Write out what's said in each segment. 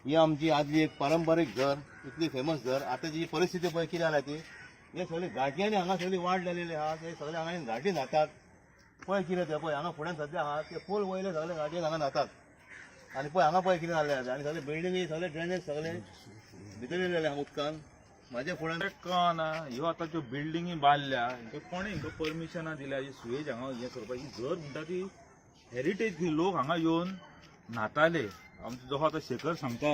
ही आमची आदली एक पारंपारीक घर, इतली फेमस घर. आतां जी परिस्थिती पळय कितें जाल्या ती. हे सगळे घाटयांनी हांगा सगळी वाड जालेली आहा. ते सगळे हांगा घाटी न्हातात. पळय कितें ते, पळय हांगा फुड्यान सद्या आहा ते फूल वयले सगळे घाटयेन हांगा न्हातात. आनी पळय हांगा, पळय कितें जाल्लें आसा. आनी सगळे बिल्डिंगी, सगळे ड्रेनेज सगळे भितर येयलेले आहा उदकान. म्हाज्या फुड्यान कळना, ह्यो आतां ज्यो बिल्डिंगी बांदल्या, हेंकां कोणें हिंकां परमिशनां दिल्या ही सुवेज हांगा हें करपाक? ही झर म्हणटा ती हेरिटेज. लोक हांगा येवन न्हाताले. आमचो जसो आतां शेखर सांगता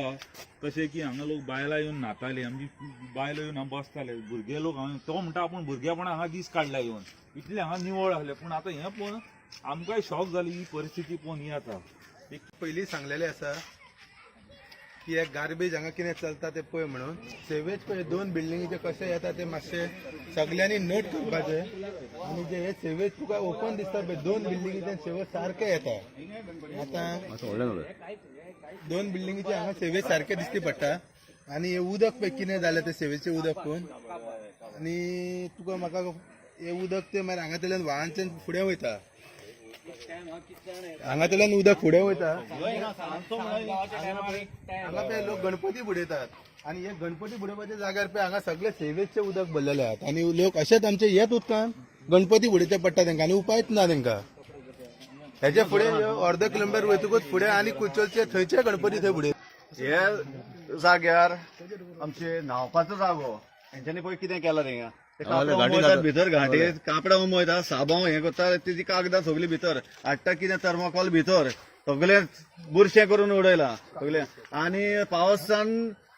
तशें की हांगा लोक बायलां येवन न्हाताले, आमची बायलां येवन हांगा बसताले, भुरगे लोक हांगा. तो म्हणटा आपूण भुरगेपणा हांगा दीस काडला येवन, इतलें हांगा निवळ आसलें. पूण आतां हें पळोवन आमकांय शॉक जाली ही परिस्थिती पळोवन ही आतां. पयलीं सांगलेलें आसा की हे गार्बेज हांगा कितें चलता ते पळय म्हणून. सेवेज पळय दोन बिल्डिंगीचे कशें येता ते मातशें सगल्यांनी नोट करपाचें. आनी जे हे सेवेज तुका ओपन दिसता पळय, दोन बिल्डिंगीच्यान सेवेज सारकें येता. आतां दोन बिल्डिंगीचे हांगा सेवेज सारकें दिसती पडटा. आनी हे उदक पळय कितें जालें तें सेवेजचें उदक पळोवन. आनी तुका म्हाका हे उदक ते मागीर हांगातल्यान व्हाळांच्यान फुडें वयता. हांगातल्यान उदक फुडें वयता. हांगा पळय लोक गणपती बुडयतात आनी हे गणपती बुडोवपाच्या जाग्यार पळय हांगा सगळे सेवेजचे उदक भरलेले आहात. आनी लोक अशेच आमचे हेच उदकान गणपती बुडयचे पडटा तांकां आनी उपायच ना तांकां. हेजे फुडें अर्द किलोमिटर वयतकूच फुडें आनी कुचोलचे थंयचे गणपती थंय बुडयतात. हे जाग्यार आमचे न्हावपाचो जागो, हेंच्यांनी पळय कितें केलां थिंगा. ते कापडां उमळतात भितर, घांटी कापडां उमळतात, साबण हें करता, तेजी कागदां सगळीं भितर हाडटा, कितें थर्मोकॉल भितर सगळें बुरशें करून उडयलां सगळें. आनी पावसान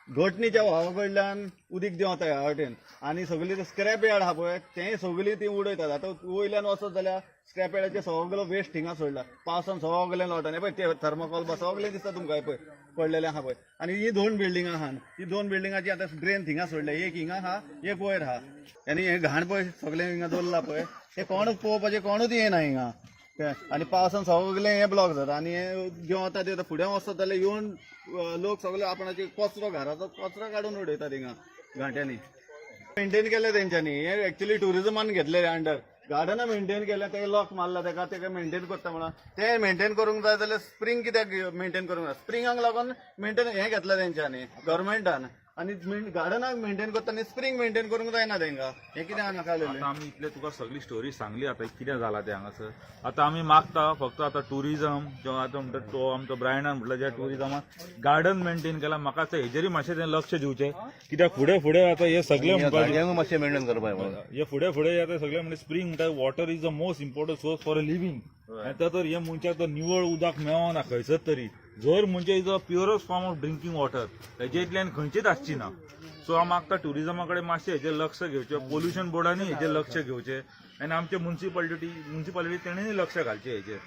घटणीच्या व्हांवा कडल्यान उदीक देंवता ह्या वाटेन. आनी सगळी स्क्रॅप यार्ड आहा पळय, तें सगळी ती उडयतात. आतां वयल्यान वचत जाल्यार स्क्रॅप यार्डाचे सगलो वेस्ट हिंगा सोडला. पावसान सगळें लोटना. हें पळय, ते थर्मोकॉल बा सगळें दिसता तुमकां, हें पळय पडलेलें आहा पळय. आनी ही दोन बिल्डिंगां आहा, ही दोन बिल्डिंगाची आतां ड्रेन थिंगा सोडल्या. एक हिंगा आहा, एक वयर आहा. आनी हें घाण पळय सगळें हिंगा दवरलां पळय, तें कोणूच पळोवपाचें, कोणूच येना हिंगा तें. आनी पावसान सगळें हें ब्लॉक जाता आनी हें देंवता देंवता फुडें वचत जाल्यार येवन लोक सगळे आपणाचे कचरो, घराचो कचरो काडून उडयतात हिंगा घांट्यांनी. मेंटेन केलें तेंच्यांनी हें एक्चुअली टुरिजमान घेतलें अंडर. गार्डनां मेंटेन केलें, तेका लॉक मारला तेका. तेका मेंटेन करता म्हणून तें मेंटेन करूंक जाय जाल्यार स्प्रींग कित्याक मेंटेन करूंक जाय? स्प्रिंगाक लागून मेंटेन हें घेतलां तेंच्यांनी गव्हर्मेंटान. आनी गार्डनाक मेंटेन करता, स्प्रींग मेंटेन करूंक जायना तेंकां. हें कितें हांगा घालेलें? आतां आमी इतले तुका सगळी स्टोरी सांगली, आतां कितें जालां तें हांगासर. आतां आमी मागता फक्त आतां टुरिजम जो आतां म्हणटा तो आमचो ब्रायनान म्हटलं, ज्या टुरिजमान गार्डन मेंटेन केला, म्हाका आतां हेजेरय मातशें तें लक्ष दिवचें. कित्याक फुडें फुडें आतां हे सगळे म्हणपाचें जाग्यांकूय मातशें मेंटेन करपाक जाय. हे फुडें फुडें आतां सगळे म्हणजे स्प्रींग म्हणटा, water is the most important source for a living. आतां तर हे मनशाक तर निवळ उदक मेळना खंयसर तरी. झर म्हणजे is a purest form of drinking water. हेजे इतल्यान खंयचीच आसची ना. सो हांव मागता टुरिजमा कडेन मातशें हेजेर लक्ष घेवचें, पोल्युशन बोर्डांनी हेजेर लक्ष घेवचें आनी आमचे मुन्सिपालिटी तेणेय लक्ष घालचें हेजेर.